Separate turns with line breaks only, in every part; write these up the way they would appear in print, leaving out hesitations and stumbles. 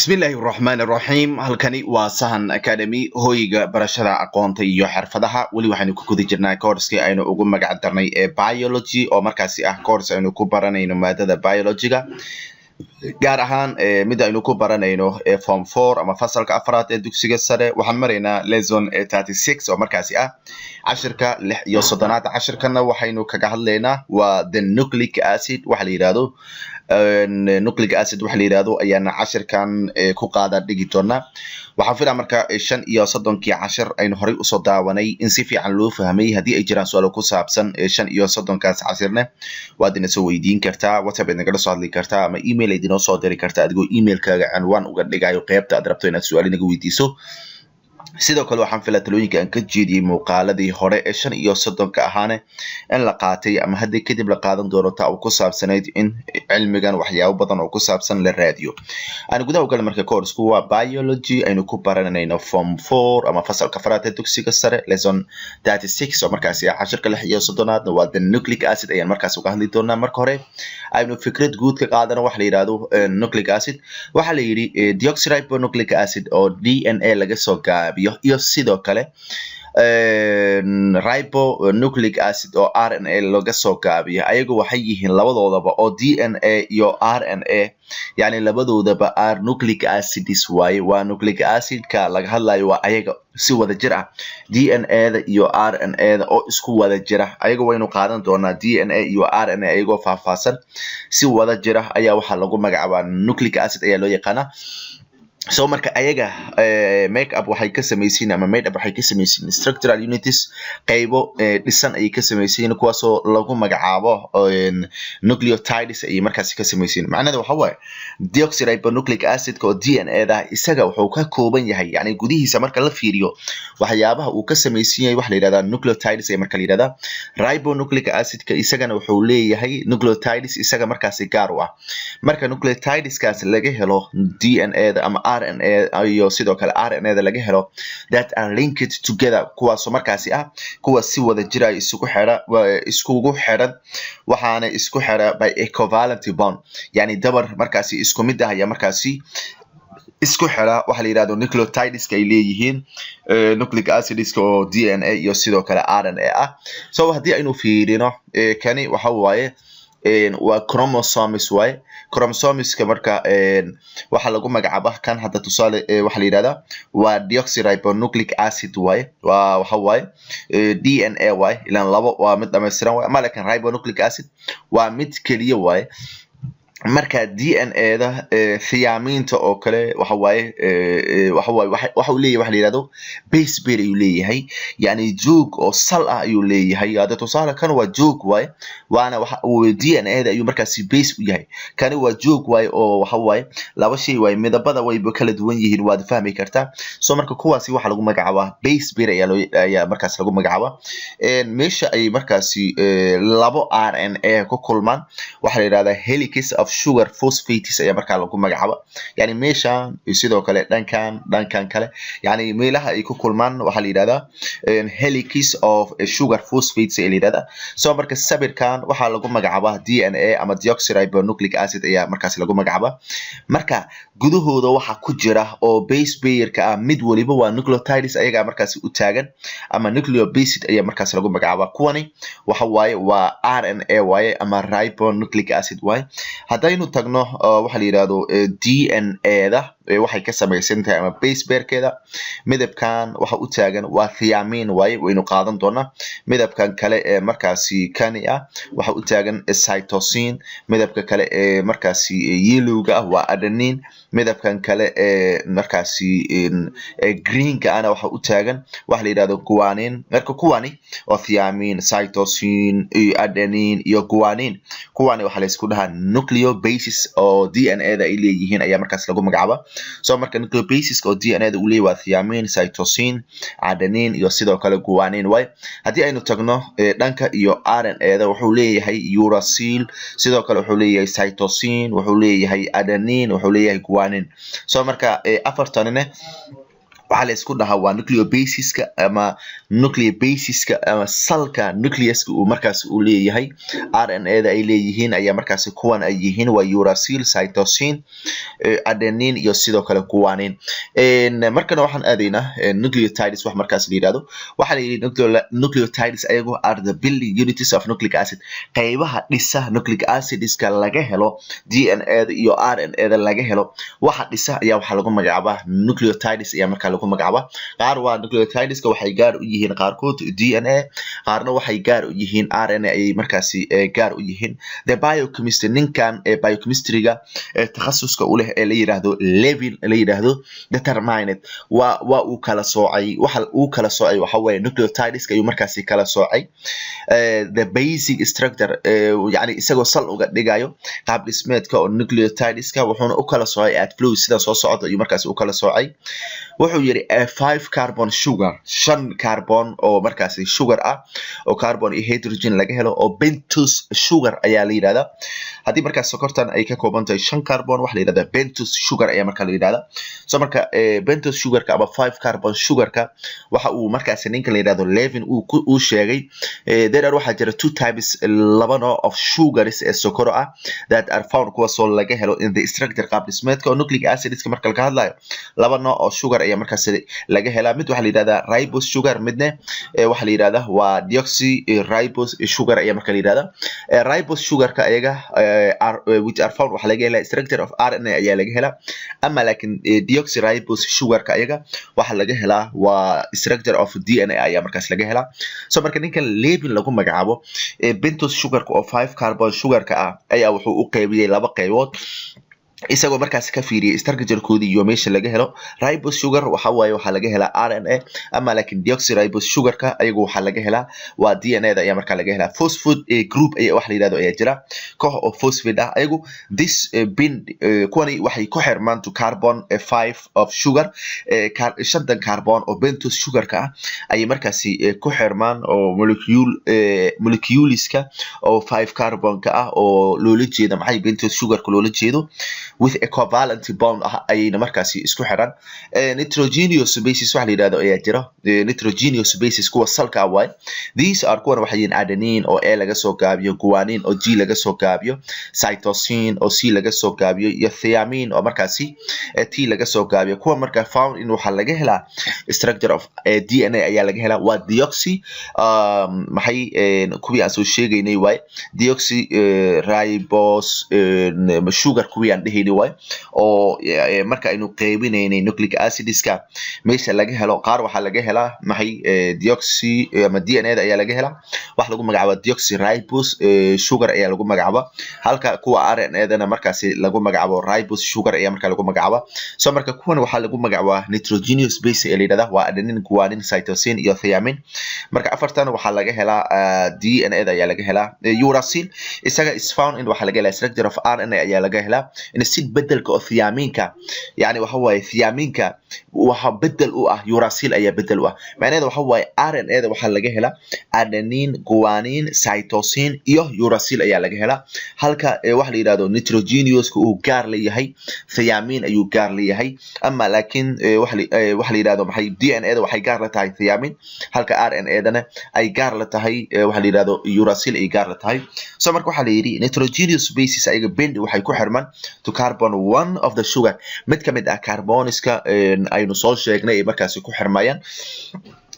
Bismillaahi raxmaani raxiim. Halkani waa Sahan Academy, hoyga barashada aqoonta iyo xirfadaha. Weli waxaynu ku guda jirnaa courskii aynu ugu magac darnay ee biology, oo markaasi ah course aynu ku baranayno maadada biologyga, gaar ahaan mid aynu ku baranayno form four ama fasalka afraad ee dugsiga sare. Waxaan maraynaa lesson 36, oo markaasi ah cashirka 36aad. Cashirkana waxaynu kaga hadlaynaa waa the nucleic acid. Waxa la yidhahdo nucleic acid waxa la yidhahdo ayaana cashirkan ku qaada dhigi doonaa. Waxaan filaa marka 35kii cashir aynu horay usoo daawanay in si fiican loo fahmay. Haddii ay jiraan su-aalo ku saabsan 35kaas cashirne, waad ina soo weydiin kartaa, WhatsApp aad nagala soo hadli kartaa ama email aad inoo soo diri kartaa, adigoo emailkaaga cinwaan uga dhigayo qeybta aad rabto inaad su-aal inaga weydiiso. Sidoo kale waxaan filaa talooyinka aan ka jeediyey muuqaaladii hore ee 35ka ahaane in la qaatay ama hadda kadib la qaadan doono, taa uu ku saabsanayd in cilmigan waxyaabo badan oo ku saabsan la raadiyo. Aan gudaha ugala marka, coursku waa biology aynu ku baranayno form four ama fasalka afraad ee dugsiga sare. Lesson 36, oo markaasi ah cashirka 36aadna, waa the nucleic acid ayaan markaas uga hadli doonaa. Marka hore aynu fikrad guud ka qaadano waxa la yidhahdo nucleic acid. Waxaa la yidhi deoxyribonucleic acid, oo DNA laga soo gaabiyo, iyo sidoo kale ribonucleic acid, oo RNA laga soo gaabiyo, ayagu waxay yihiin labadoodaba, oo DNA iyo RNA yani labadoodaba are nucleic acids waaye. Waa nucleic acidka laga hadlayo, waa ayaga si wada jir ah, DNA da iyo RNA da oo isku wada jira. Ayaga waynu qaadan doonaa, DNA iyo RNA ayagoo faahfaahsan. Si wada jira ayaa waxaa lagu magacaabaa nucleic acid ayaa loo yaqaanaa. So marka ayaga make up waxay ka samaysiin ama made up waxay ka samaysiin structural units, qaybo dhisan ayay ka samaysiin, kuwaasoo lagu magacaabo nucleotides ayay markaasi ka samaysiin. Macnaheeda waxa waaye deoxyribonucleic acidka oo DNA da isaga wuxuu ka kooban yahay, yani gudihiisa marka la fiiriyo waxyaabaha uu ka samaysan yahay, waxa la yidhahdaa nucleotides ayaa marka la yidhahdaa. Ribonucleic acidka isagana wuxuu leeyahay nucleotides isaga markaasi gaar u ah. Marka nucleotideskaas laga helo DNA da ama RNA iyo sidoo kale RNA da laga helo, that are linked together, kuwaasoo markaasi ah kuwa si wada jira isugu xidha, iskugu xidhan, waxaana isku xidha by a covalent bond, yani dabar markaasi isku mid ah ayaa markaasi isku xidha waxa la yidhahdo nucleotideska ay leeyihiin nucleic acidska oo DNA iyo sidoo kale RNA ah. So haddii aynu fiirino kani, waxa waaye waa chromosomes waaye. Chromosomeska marka waxaa lagu magacaaba kan hadda tusaale waxaa la yidhahdaa waa deoxyribonucleic acid waaye. Waa waxa waaye DNA waaye, ilaan labo waa mid dhammaystiran waaye ama, lakin ribonucleic acid waa mid keliya waaye. Marka DNA da thiaminta oo kale waxa waaye waxa uu leeyahay waxa la yidhahdo base pair ayuu leeyahay, yani joog oo sal ah ayuu leeyahay. Hadda tusaale kan waa joog waaye, waana waxa uu DNA da ayuu markaasi base u yahay. Kani waa joog waaye, oo waxa waaye laba shay waaye, midabada wayba kala duwan yihiin, waad fahmi kartaa. So marka kuwaasi waxaa lagu magacaabaa base pair ayaa loo ayaa markaas lagu magacaabaa. Meesha ay markaasi labo RNA ku kulmaan waxaa la yidhahdaa helix of sugar phosphates ayaa markaa lagu magacaaba. Yani meeshan iyo sidoo kale dhankan kale, yani meelaha ay ku kulmaan waxaa la yidhahdaa helix of sugar phosphates ayaa la yidhahdaa. So marka sawirkan waxaa lagu magacaabaa DNA ama deoxyribonucleic acid ayaa markaas lagu magacaabaa. Marka gudahooda waxa ku jira oo base pairka ah mid waliba waa nucleotides, ayagaa markaasi u taagan ama nucleobase ayaa markaas lagu magacaabaa. Kuwani waxa waaye waa RNA waaye ama ribonucleic acid waaye. Haddaynu tagno waxa la yidhahdo DNA da waxay ka samaysan tahay ama base pairkeeda, midabkan waxa u taagan waa thiamine waaye, waynu qaadan doonaa. Midabkan kale ee markaasi kani ah waxa u taagan cytosine. Midabka kale ee markaasi yellowga ah waa adenine. Midabkan kale ee markaasi greenka ahna waxa u taagan waxa la yidhahdo guanine. Marka kuwani oo thiamine, cytosine, adenine iyo guanine, kuwani waxaa la isku dhahaa nucleobases oo DNA da ay leeyihiin ayaa markaas lagu magacaaba. So marka nucleobaseska oo DNA da uu leeyahay waa thiamine, cytosine, adenine iyo sidoo kale guanine waay. Haddii aynu tagno dhanka iyo RNA da, wuxuu leeyahay uracil, sidoo kale wuxuu leeyahay cytosine, wuxuu leeyahay adenine, wuxuu leeyahay guanine. So marka afartanine waxaa lagu magacaabaa nucleotides ayaa markaas lagu magacaaba. Waxaa la isku dhahaa waa nucleobaseska ama nucleobaseska ama salka nucleuska uu markaas uu leeyahay RNA da ay leeyihiin ayaa markaasi kuwan ay yihiin: waa uracil, cytosine, adenine iyo sidoo kale guanine. Markana waxaan aadaynaa nucleotides. Wax markaas la yidhahdo waxaa la yidhi nucleotides ayagu are the building units of nucleic acid, qaybaha dhisa nucleic acidska laga helo DNA da iyo RNA da laga helo. Waxa dhisa ayaa waxaa lagu magacaabaa nucleotides ayaa markaa lagu magacaabaa. Qaar waa nucleotideska waxay gaar u yihiin qaarkood DNA, qaarna waxay gaar u yihiin RNA ayay markaasi gaar u yihiin. The biochemistry, ninkan biochemistryga takhasuska u leh ee la yiraahdo Levin la yiraahdo, determined waa uu kala soocay. Waxa uu kala soocay waxa weeye nucleotideska ayuu markaasi kala soocay, the basic structure, yani isagoo sal uga dhigayo qaab dhismeedka oo nucleotideska. Wuxuuna u kala soocay as follows, sida soo socota ayuu markaasi u kala soocay. Wuxuu yidhi a five carbon sugar, shan carbon oo markaasi sugar ah oo carbon iyo hydrogen laga helo oo pentose sugar ayaa la yidhahdaa. Haddii markaas sokortan ay ka kooban tahay shan carbon, waxa la yidhahdaa pentose sugar ayaa markaa la yidhahdaa. So marka pentose sugarka ama five carbon sugarka waxa uu markaasi ninka la yidhahdo Levin uu sheegay, there are, waxaa jira, two types, laba nooc of sugars ee sokoro ah that are found, kuwaasoo laga helo in the structure, qaab dhismeedka oo nucleic acidska. Marka laga hadlayo laba nooc oo sugar ayaa markaas laga helaa: mid waxaa la yidhahdaa ribose sugar, midne waxaa la yidhahdaa waa deoxyribose sugar ayaa marka la yidhahdaa. Ribose sugarka ayaga are, which are found, waxaa laga helaa structure of RNA ayaa laga helaa. Ama laakiin deoxyribose sugarka ayaga waxaa laga helaa waa structure of DNA ayaa markaas laga helaa. So marka ninkan Levin lagu magacaabo pentose sugarka oo five carbon sugarka ah ayaa wuxuu u qaybiyey laba qaybood, isagoo markaas ka fiiriyay structure-koodii iyo meesha laga helo. Ribose sugar waxa waaye waxaa laga helaa RNA, ama laakiin deoxyribose sugarka ayagu waxaa laga helaa waa DNA da ayaa markaa laga helaa. Phosphate group ayaa wax la yidhahdo ayaa jira, koox oo phosphate ah ayagu. This bind, kuwani waxay ku xirmaan to carbon five of sugar, shantan carbon oo pentose sugarka ah ayay markaasi ku xirmaan oo molecule moleculeska oo five carbonka ah oo loola jeedo maxay pentose sugarka loola jeedo, with a covalent bond ah ayayna markaasi isku xiran. Nitrogenous bases waxa la yidhahdo ayaa jira. Nitrogenous bases kuwa salka ah waay. These are, kuwan waxay yihiin adenine oo A laga soo gaabiyo, guanine oo G laga soo gaabiyo, cytosine oo C laga soo gaabiyo iyo thymine oo markaasi T laga soo gaabiyo. Kuwa marka found in, waxaa laga helaa structure of DNA ayaa laga helaa. Waa deoxy maxay kuwii aan soo sheegaynay waay, deoxy ribose sugar kuwii aan dhehaynay waay oo marka aynu qeybinaynay nucleic acidska meesha laga helo. Qaar waxaa laga helaa maxay deoxy ama DNA da ayaa laga helaa, waxa lagu magacaaba deoxyribose sugar ayaa lagu magacaaba, halka kuwa RNA dana markaasi lagu magacaabo ribose sugar ayaa marka lagu magacaaba. So marka kuwan waxaa lagu magacaabaa nitrogenous base ee la yidhahda, waa adenine, guanine, cytosine iyo thymine. Marka afartan waxaa laga helaa DNA da ayaa laga helaa. Uracil isaga is found in, waxaa laga helaa structure of RNA ayaa laga helaa, instead bedelka oo thyminka, yani waxa waaye thyminka waxa bedel u ah uracil ayaa bedel u ah. Macnaheedu waxa waaye RNA da waxaa laga helaa adenine, guanine, cytosine iyo uracil ayaa laga helaa, halka waxa la yidhahdo nitrogenouska uu gaar leeyahay, thymine ayuu gaar leeyahay. Ama laakiin waxa la yidhahdo maxay DNA da waxay gaar la tahay thymine, halka RNA dana ay gaar la tahay waxa la yidhahdo uracil ay gaar la tahay. So marka waxaa la yidhi nitrogenous bases ayaga bind, waxay ku xirmaan to carbon one of the sugar, mid ka mid ah carboniska aynu soo sheegnay ay markaasi ku xirmayaan.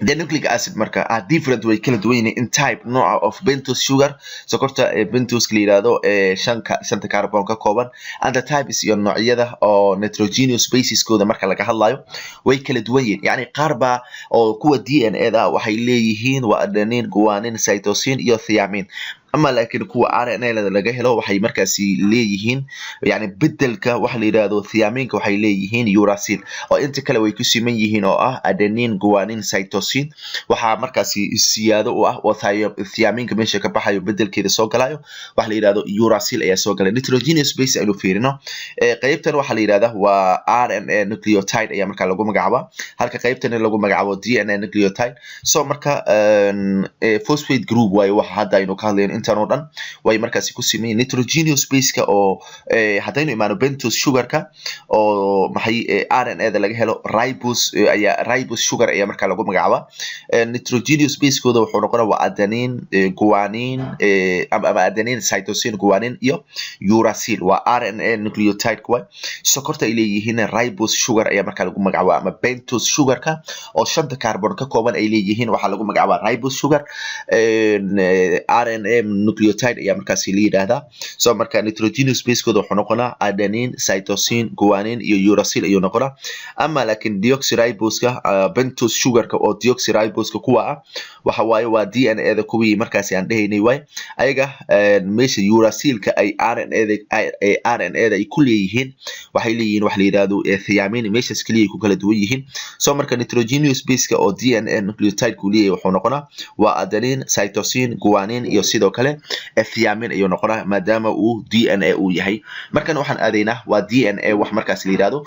The nucleic acid marka are different, way kala duwan yihiin, in type, nooca of pentose sugar, sokorta ee pentose la yiraahdo ee shanka shanta carbon ka kooban, and the types, iyo noocyada oo nitrogenous baseskooda marka laga hadlayo way kala duwan yihiin. Yani qaar baa oo kuwa DNA da waxay leeyihiin waa adenine, guanine, cytosine iyo thymine, ama laakiin kuwa RNA laga helo waxay markaasi leeyihiin, yani bedelka waxa la yidhahdo thyminka waxay leeyihiin uracil, oo inta kale way ku siman yihiin oo ah adenine, guanine, cytosine. Waxaa markaasi siyaado u ah oo thyminka meesha ka baxayo, bedelkeeda soo galayo waxa la yidhahdo uracil ayaa soo galay. Nitrogenous base aynu fiirino. Qaybtan waxaa la yidhahdaa waa RNA nucleotide ayaa markaa lagu magacaabaa, halka qaybtan lagu magacaabo DNA nucleotide. So marka phosphate group waayo waxa hadda aynu ka hadlayno. Intan oo dhan way markaasi ku siman yihiin. Nitrogenous baseka oo haddaynu imaano pentose sugarka oo maxay RNA da laga helo, ribose ayaa, ribose sugar ayaa markaa lagu magacaabaa. Nitrogenous basekooda wuxuu noqonaya waa adenine, guanine, ama adenine, cytosine, guanine iyo uracil. Waa RNA nucleotide waay. Sokorta ay leeyihiin ribose sugar ayaa markaa lagu magacaabaa, ama pentose sugarka oo shanta carbon ka kooban ay leeyihiin waxaa lagu magacaabaa ribose sugar. RNA nucleotide ayaa markaasi la yidhaahdaa. So marka nitrogenous basekooda wuxuu noqonaa adenine, cytosine, guanine iyo uracil ayuu noqonaa. Ama laakiin deoxyriboska, pentose sugarka oo deoxyriboska kuwa ah, waxa waaye waa DNA da kuwii markaasi aan dhehaynay waay. Ayaga meesha uracilka ay RNA da, RNA da ay ku leeyihiin, waxay leeyihiin wax la yidhaahdo thymine. Meeshaas keliya ay ku kala duwan yihiin. So marka nitrogenous baseka oo DNA nucleotide ku leeyahay wuxuu noqonaa waa adenine, cytosine, guanine iyo sidoo kale thymine ayuu noqonaa, maadaama uu DNA uu yahay. Markan waxaan aadaynaa waa DNA wax markaas la yidhaahdo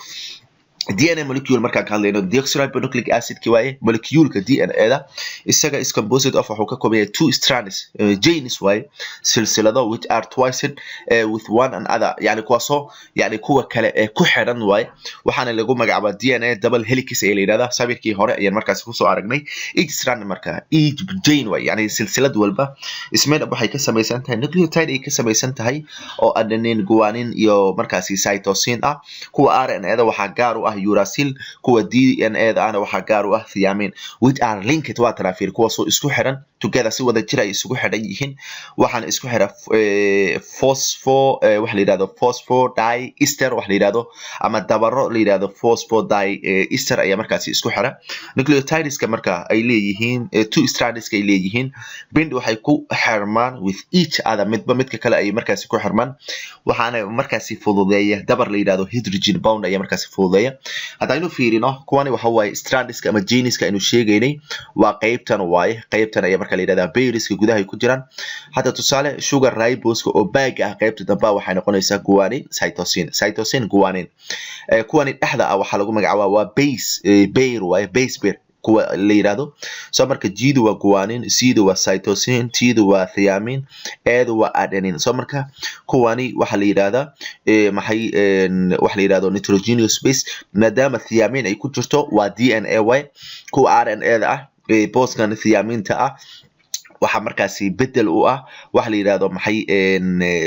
DNA molecule. Markaan ka hadlayno deoxyribonucleic acid ki waaye moleculeka DNA da. Isaga is composed of, wuxuu ka kooban yahay, two strands, chains waaye, silsilado, which are twisted with one another, yani kuwaasoo yani kuwa kale ee ku xidhan waaye. Waxaana lagu magacaabaa DNA double helix ayaa la yidhahdaa. Sawirkii hore ayaan markaasi kusoo aragnay. Each strand marka, each chain waaye, yani silsilad walba, is made up, waxay ka samaysan tahay nucleotide ay ka samaysan tahay oo adenine, guanine iyo markaasi cytosine ah. Kuwa RNA da waxaa gaar u ah uracil, kuwa DNA da ahna waxaa gaar u ah thymine, which are linked, waa taraafir, kuwaasoo isku xiran together, si wada jir ay isugu xidhan yihiin. Waxaana isku xira phospho, waxa la yidhahdo phosphodiester, waxa la yidhahdo ama dabaro la yidhahdo phosphodiester ayaa markaasi isku xira. Nucleotideska marka ay leeyihiin, two strands ay leeyihiin, bind, waxay ku xirmaan, with each other, midba midka kale ay markaasi ku xirmaan. Waxaana markaasi fududeeya dabar la yidhahdo hydrogen bond ayaa markaasi fududeeya. Haddaynu fiirino kuwani, waxa waaye strandska ama chainska aynu sheegaynay, waa qeybtan waaye. Qeybtan ayaa marka la yidhahdaa pairska gudaha ay ku jiraan. Hadda tusaale, sugar riboska oo baaga ah, qeybta dambe waxay noqonaysaa guanine, cytosine, cytosine, guanine. Kuwani dhexda ah waxaa lagu magacaabaa waa base pair waaye, base pair kuwa la yidhahdo. So marka G-du waa guanine, C-du waa cytosine, T-du waa thymine, A-du waa adenine. So marka kuwani waxaa la yidhahdaa maxay? Waxa la yidhahdo nitrogenous base, maadaama thymine ay ku jirto, waa DNA y. Kuwa RNA da ah, booskan thyminta ah waxaa markaasi bedel u ah waxa la yidhahdo maxay?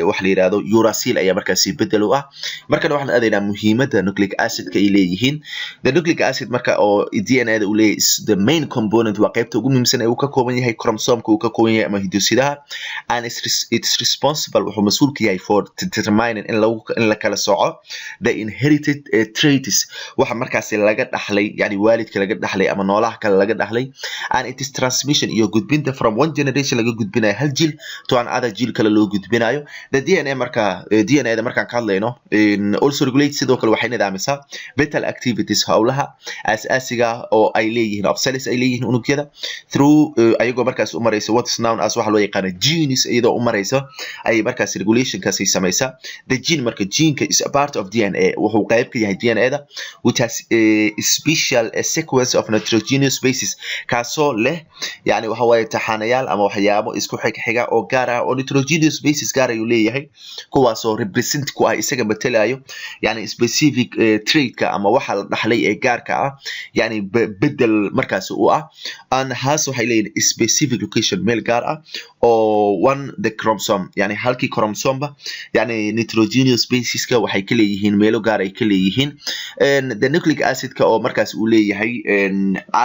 Waxa la yidhahdo uracil ayaa markaasi bedel u ah. Markana waxaan aadaynaa muhiimadda nucleic acidka ay leeyihiin. The nucleic acid marka oo DNA da uu leeyahay is the main component, waa qaybta ugu muhiimsan ee uu ka kooban yahay chromosomka uu ka kooban yahay ama hidosidaha, and it's responsible, wuxuu mas-uul ka yahay, for determining, in lagu in la kala soco, the inherited traits, waxa markaasi laga dhaxlay, yani waalidka laga dhaxlay ama noolaha kale laga dhaxlay, and it is transmission, iyo gudbinta, from one generation, laga gudbinayo hal jiil, to another, jiil kale loo gudbinayo. The DNA marka, DNA da markaan ka hadlayno, also regulate, sidoo kale waxay nidaamisaa, vital activities, howlaha aasaasiga oo ay leeyihiin, of cells ay leeyihiin unugyada, through, ayagoo markaas u maraysa, what is known as, waxa loo yaqaano genes, iyadoo u maraysa ayay markaas regulationkaasi samaysaa. The gene marka, geneka is a part of DNA, wuxuu qayb ka yahay DNA da, which has a special a sequence of nitrogenous bases, kaasoo leh yani waxa waaye taxanayaal ama waxyaabo isku xigxiga oo gaar ah oo nitrogenous bases gaar ayuu leeyahay, kuwaasoo represent ku ah, isaga matelayo, yani specific trait-ka ama waxa la dhaxlay ee gaarka ah, yani bedel markaasi u ah, and has, waxay leeyihin, specific location, meel gaar ah oo on the chromosome, yani halkii chromosomeba, yani nitrogenous baseska waxay ka leeyihiin meelo gaar ay ka leeyihiin. The nucleic acidka oo markaas uu leeyahay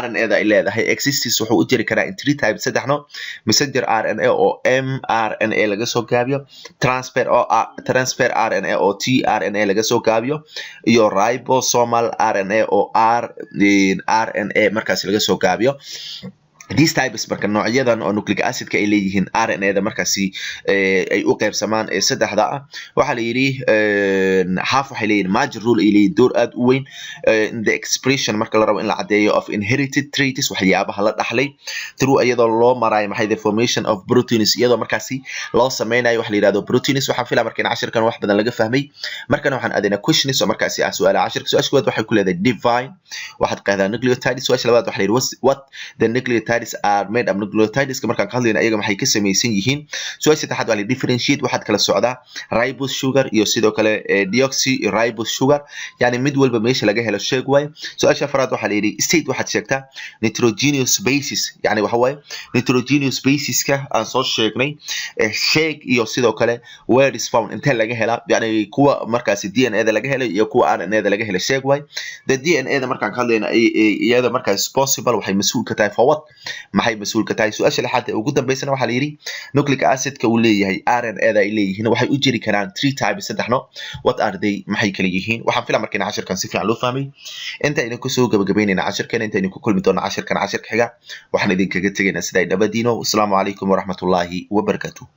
RNA da ay leedahay exists, wuxuu u jiri karaa, in three types, saddex nooc: messenger RNA oo mRNA laga soo gaabiyo, transfer oo transfer RNA oo tRNA laga soo gaabiyo, iyo ribosomal RNA oo rRNA markaas laga soo gaabiyo. These types marka, noocyadan oo nucleic acidka ay leeyihiin RNA da markaasi ay u qaybsamaan ee saddexda ah, waxaa la yidhi have, waxay leeyihin, major role ay leeyihin, door aad u weyn, in the expression, marka la rabo in la caddeeyo, of inherited traits, waxyaabaha la dhaxlay, through, iyadoo loo marayo maxay? The formation of proteins, iyadoo markaasi loo sameynayo waxa la yidhahdo proteins. Waxaan filaa marka in cashirkan wax badan laga fahmay. Markana waxaan aadaynaa questions oo markaasi ah su'aalaha cashirka. Su-aasha koowaad waxay ku leedahay: define, waxaad qeexdaa, nucleotide. Su-aasha labaad waxaa la yidhi: what the nucleotides Nucleotides are made up. Nucleotideska markaan ka hadlayna, ayaga maxay ka samaysan yihiin? Su-aasha saddexaad waa la differentiate, waxaad kala socdaa ribose sugar iyo sidoo kale deoxy ribose sugar, yani mid walba meesha laga helo sheeg waaye. Su-aasha afraad waxaa la yidhi state, waxaad sheegtaa nitrogenous bases, yani waxa waaye nitrogenous baseska aan soo sheegnay sheeg, iyo sidoo kale where is found, intee laga helaa, yani kuwa markaasi DNA da laga helay iyo kuwa RNA da laga helay sheeg waay. The DNA da markaan ka hadlayna, iyada markaas responsible, waxay mas-uul ka tahay for what? Maxay mas-uul ka tahay? Su-aasha lixaad ee ugu dambeysana waxaa la yidhi nucleic acidka uu leeyahay RNA da ay leeyihiin waxay u jiri karaan three types, saddex nooc. What are they? Maxay kala yihiin? Waxaan filaa markayna cashirkan si fiican loo fahmay. Inta aynu kusoo gabagabeynayna cashirkan, intaynu ku kulmi doona cashirkan cashirka xiga, waxaan idinkaga tegaynaa sidaa nabadiino. Asalaamu calaykum waraxmatullaahi wabarakatuh.